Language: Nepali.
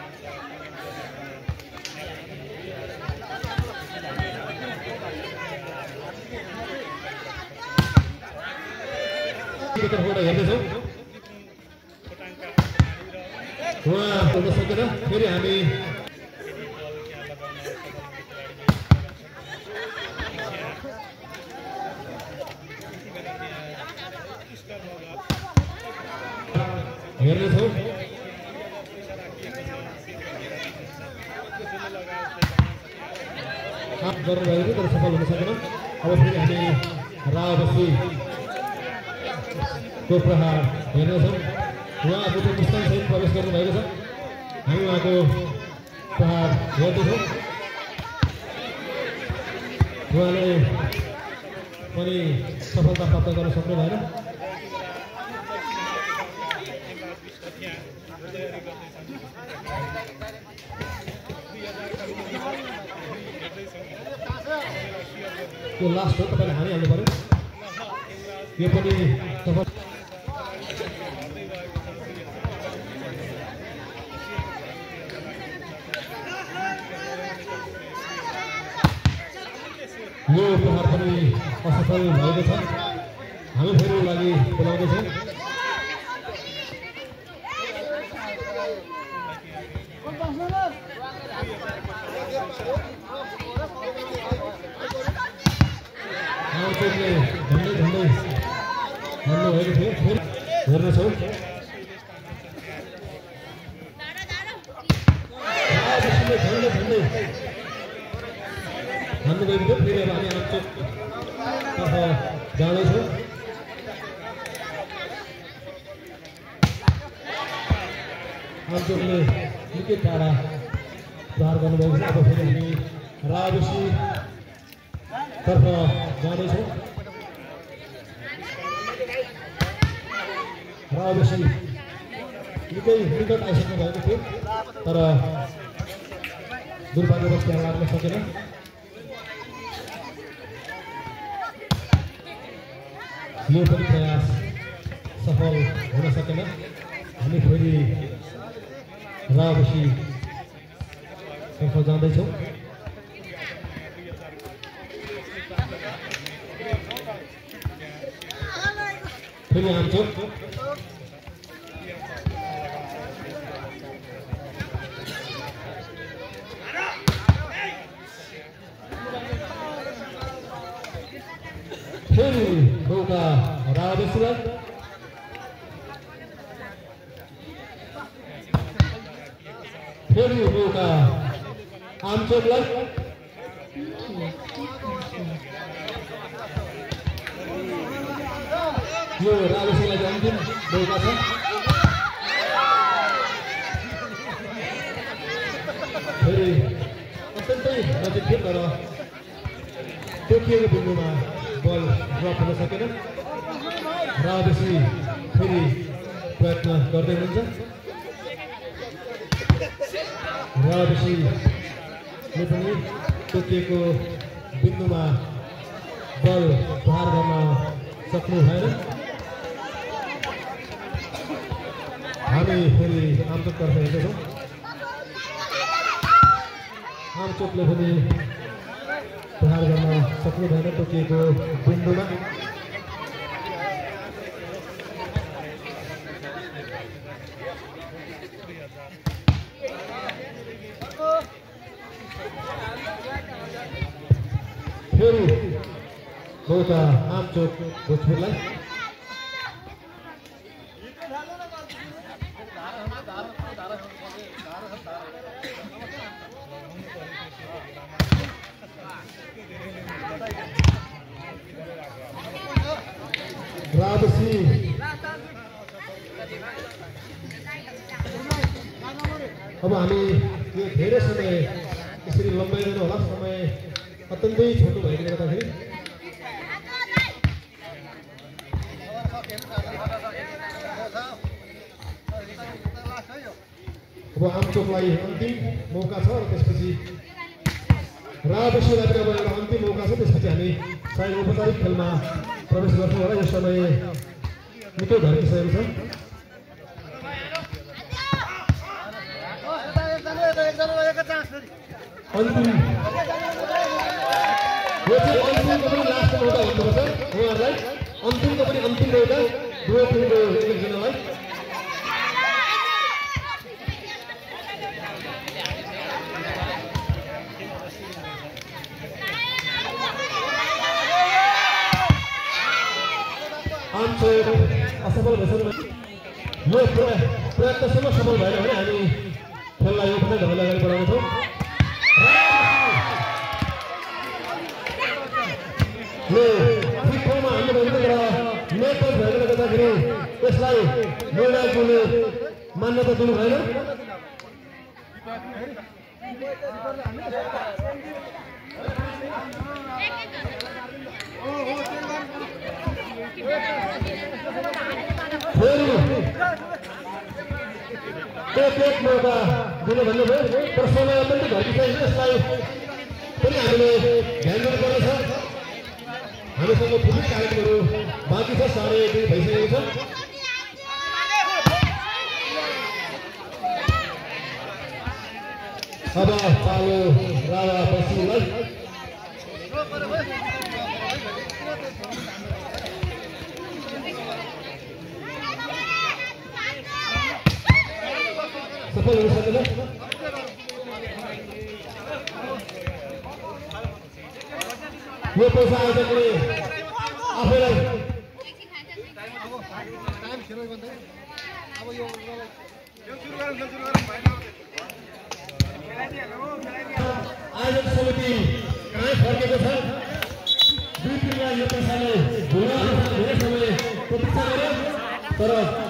हेर्दैछौँ उहाँ पुग्न सकेन फेरि हामी हेर्नेछौँ गर्नुभएको थियो तर सफल हुन सकेन। अब फेरि हामी रावबस्तीको प्रहार हेर्नेछौँ। उहाँ बुटो मुस्ताङसहित प्रवेश गर्नुभएको छ। हामी उहाँको प्रहार हेर्दैछौँ। उहाँले पनि सफलता प्राप्त गर्न सक्नु भएन। यो लास्ट हो, तपाईँले हानिहाल्नु पर्यो। यो पनि सफल यो प्रहार पनि असफल भएको छ। हामी फेरि लागि बोलाउँदैछौँ। झन्डै झन्डै भन्नुभएको थियो। फेरि हेर्नेछौँ झन्डै झन्डै भन्नुभएको थियो। फेरि अब हामी आमचोकतर्फ जाँदैछौँ। आमचोकले निकै टाढा प्रहार गर्नुभएको छ। अब फेरि हामी रावबस्तीतर्फ जाँदैछौँ। रावबस्ती निकै निकट आइसक्नु भएको थियो तर दुर्भाग्यवश त्यहाँ लाग्न सकेन। यो पनि प्रयास सफल हुन सकेन। हामी फेरि रावबस्तीतर्फ जाँदैछौँ। फेरि आमचोक फेरि मौका रावबस्तीलाई। फेरि मौका आमचोकलाई। यो रावबस्तीलाई अन्तिम मौका छ। फेरि अत्यन्तै नजिक थियो तर तोकिएको बिन्दुमा बल ड्रप हुन सकेन। रावबस्ती फेरि प्रयत्न गर्दै हुन्छ। रावबस्तीले पनि तोकिएको बिन्दुमा बल प्रहार गर्न सक्नु भएन। हामी फेरि आमचोकतर्फ हेर्दैछौँ। आमचोकले पनि प्रहार गर्न सक्नु भएन तोकिएको बिन्दुमा। फेरि मौका आमचोक भोजपुरलाई। रावबस्ती अब हामी यो धेरै समय यसरी लम्बाइँदैन होला। समय अत्यन्तै छोटो भएकोले गर्दाखेरि अब आमचोकलाई अन्तिम मौका छ र त्यसपछि रावबस्तीलाई पनि अब एउटा अन्तिम मौका छ। त्यसपछि हामी सायद औपचारिक खेलमा प्रवेश गर्छौँ होला। यो समय निकै घटिसकेको छ। अन्तिम यो चाहिँ अन्तिमको पनि लास्ट मौका भन्नुपर्छ उहाँहरूलाई अन्तिमको पनि अन्तिम मौका दुवै टिमको एकजनालाई असफल भइसक्नु यो प्रयत्नसम्म सफल भएन भने हामी खेललाई यो पनि ढङ्गले अगाडि बढाउनेछौँ यो ठिक ठाउँमा हाल्नुभएको र नेटल भएकोले गर्दाखेरि यसलाई निर्णायकले मान्यता दिनु भएन एक मौका दिनु भन्नुभयो तर समय पनि घटिसकेको यसलाई पनि हामीले ध्यान दिनुपर्नेछ हामीसँग थुप्रै कार्यक्रमहरू बाँकी छ 2:30 भइसकेको छ अब पालो रावा पश्चिमलाई सफल हुन सकेन यो पैसा आयोजकले आफैलाई आयोजक समिति कहाँ फर्केको छ दुई टिमलाई यो पैसाले धेरै समय प्रतीक्षा गर्यो तर